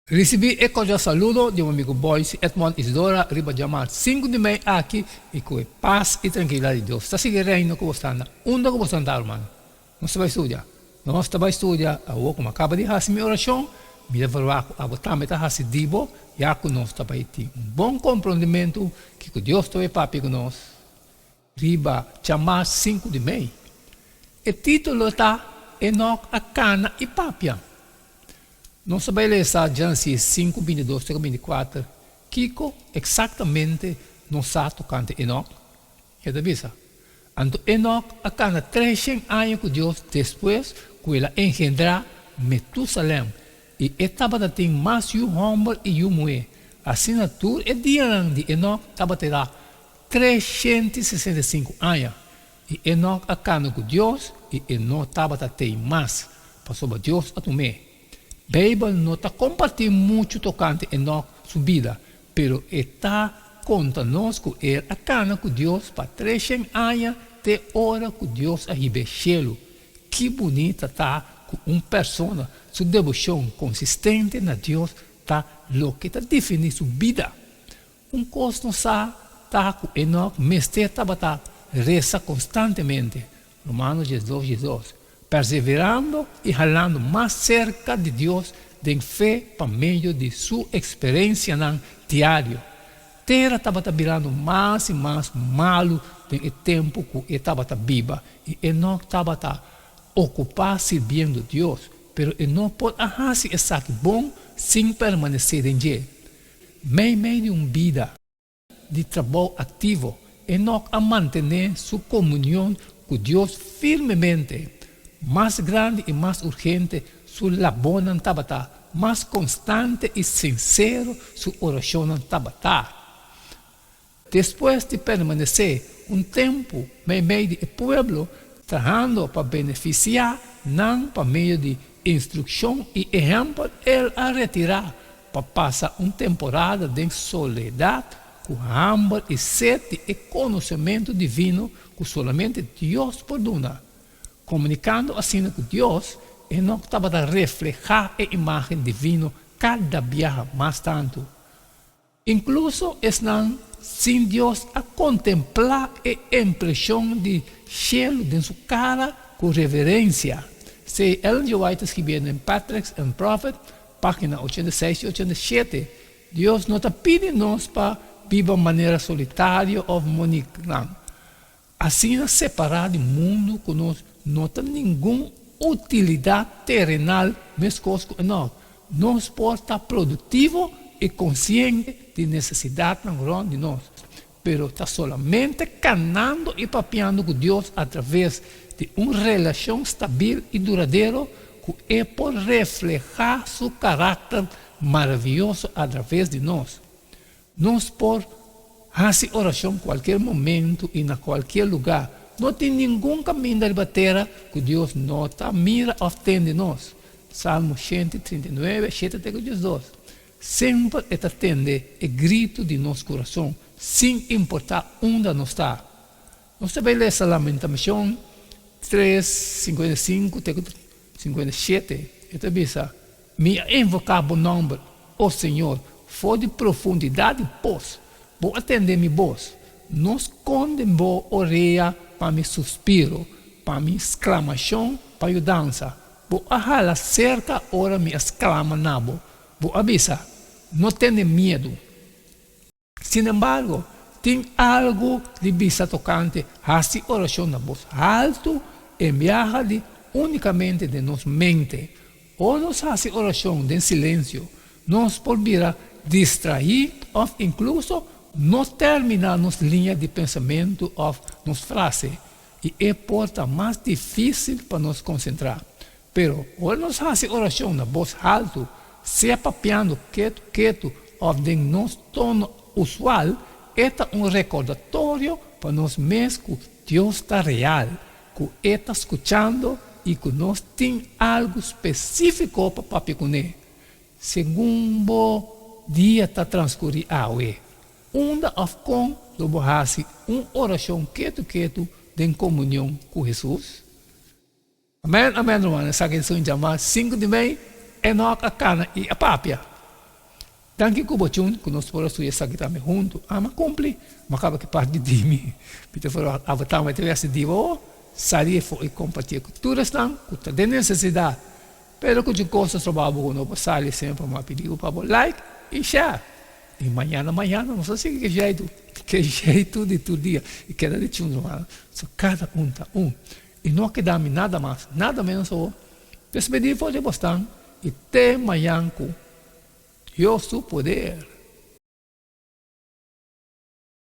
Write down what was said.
Risibí e kordial saludo di bo amigu Boyce Edmond Isidora riba djamar sinku di mei aki i ku e pas i trankilidat di Dios ta sigui reina ku bo sta na unda ku bo sta ta ruman. Nos ta bai studia. Nos ta bai studia awor ku mi a kaba di hasi mi orashon, mi ta verwagt ku abo tambe ta hasi di bo ya ku nos ta bai tin un bon komprondimentu kiko Dios ta bai papia ku nos riba djamar sinku di mei. E título ta Enok a kana i papia. Nos ta bai lesa Genesis sinku bintidos te ku bintikuater. Kiko eksaktamente nos sa tokante Enok? E ta bisa, Anto Enok a kana treshen aña ku Dios despues ku el a engendrá Metusalèm, i e tabata tin mas yu hòmber i yu muhé. Asina tur e dianan di Enok tabata 365 aña, i Enok a kana ku Dios i e no tabata tei mas, pasobra Dios a tum'é. Beibel no ta kompartí muchu tokante Enok su bida, pero e ta konta nos ku el a kana ku Dios pa treshen aña te ora ku Dios a hib'é shelu. Ki bunita ta ku un persona su deboshon konsistente na Dios ta loke ta definí su bida! Un kos nos sa ta ku Enok mester tabata resa konstantemente, Romanos diesdos diesdos, perseverando i halando mas serka di Dios den fe pa medio di su eksperensianan diario. Tera tabata birando mas i mas malu den e tempu ku e tabata biba i Enok tabata okupá sirbiendo Dios, pero e no por a hasi esaki bon sin permanesé den dje. Meimei di un bida di trabou aktivo, Enok a mantené su komunion ku Dios firmemente. Mas grandi i mas urgente su labornan tabata, mas konstante i sinsero su orashonnan tabata. Despues di permanesé un tempu meimei di e pueblo, trahando pa benefisiá nan pa medio di instrukshon i ehèmpel, el a retirá pa pasa un temporada den soledat ku hamber i set di e konosementu divino ku solamente Dios por duna. Komunikando asina ku Dios, Enok tabata reflehá e imágen divino kada biaha mas tantu. Inkluso esnan sin Dios a kontemplá e impreshon di shelu den su kara ku reverensia. C. Ellen G. White ta skibiendo den Patriarchs and Prophets, página 86 i 87, Dios no ta pidi nos pa biba manera solitario òf moniknan. Asina separá di mundu ku nos no ta ningun utilidat terenal meskos ku Enòk. Nos por ta produktivo i konsiente di nesesidatnan rònt di nos, pero ta solamente kanando i papiando ku Dios atraves di un relashon stabil i duradero ku e por reflehá su karakter maravioso atraves di nos. Nos por hasi orashon kualkier momentu i na kualkier lugá. No tin ningun kaminda riba tera ku Dios no ta mira òf tende nos. Salmo 139, shete te ku diesdos. Semper e ta tende e gritu di nos kurason, sin importá unda nos ta. Nos ta bai lesa Lamentashon tres, 55 te ku 57. E ta bisa, Mi a invoká bo nòmber, o Señor, for di profundidat di pos. Bo a tende mi bos. No skonde bo orea pa mi suspiro, pa mi sklamashon pa yudansa. Bo a hala serka ora mi a sklama na bo. Bo a bisa, No tene miedu. Sinembargo, tin algu di bisa tokante hasi orashon na bos haltu en biaha di únikamente den nos mente. Ora nos hasi orashon den silensio, nos por bira distraí òf inkluso no terminá nos liña di pensamentu òf nos frase, i e por ta mas difísil pa nos konsentrá. Pero ora nos hasi orashon na bos haltu, sea papiando ketu ketu òf den nos tono usual, e ta un rekordatorio pa nos mes ku Dios ta real, ku e ta skuchando i ku nos tin algu spesífiko pa papia kuné. Segun bo dia ta transkurí awe, unda òf kon lo bo hasi un orashon ketu ketu den komunion ku Hesus? Amen amen ruman esaki esun jama sinku di mei Enoch a kana i a papia. Danki ku bo tjun ku nos por a studia esaki tambe huntu. Ama kumpli, ma kaba ki parti di mi. Mi ta for avatá mi ta wes di bo sali afó i kompartié ku tur esnan ku ta den nesesidat. Pero ku dje kos ta stroba bo ku no por sali semper mi a pidi bo pa bo like i share. I mañana mañana nos a sigui ke jeitu, ke jeitu di tur dia i keda di tjun rumannan. So kada un ta un. I no a keda mi nada mas, nada menos awor. Despedí for di bosnan i te mañan ku Dios su poder.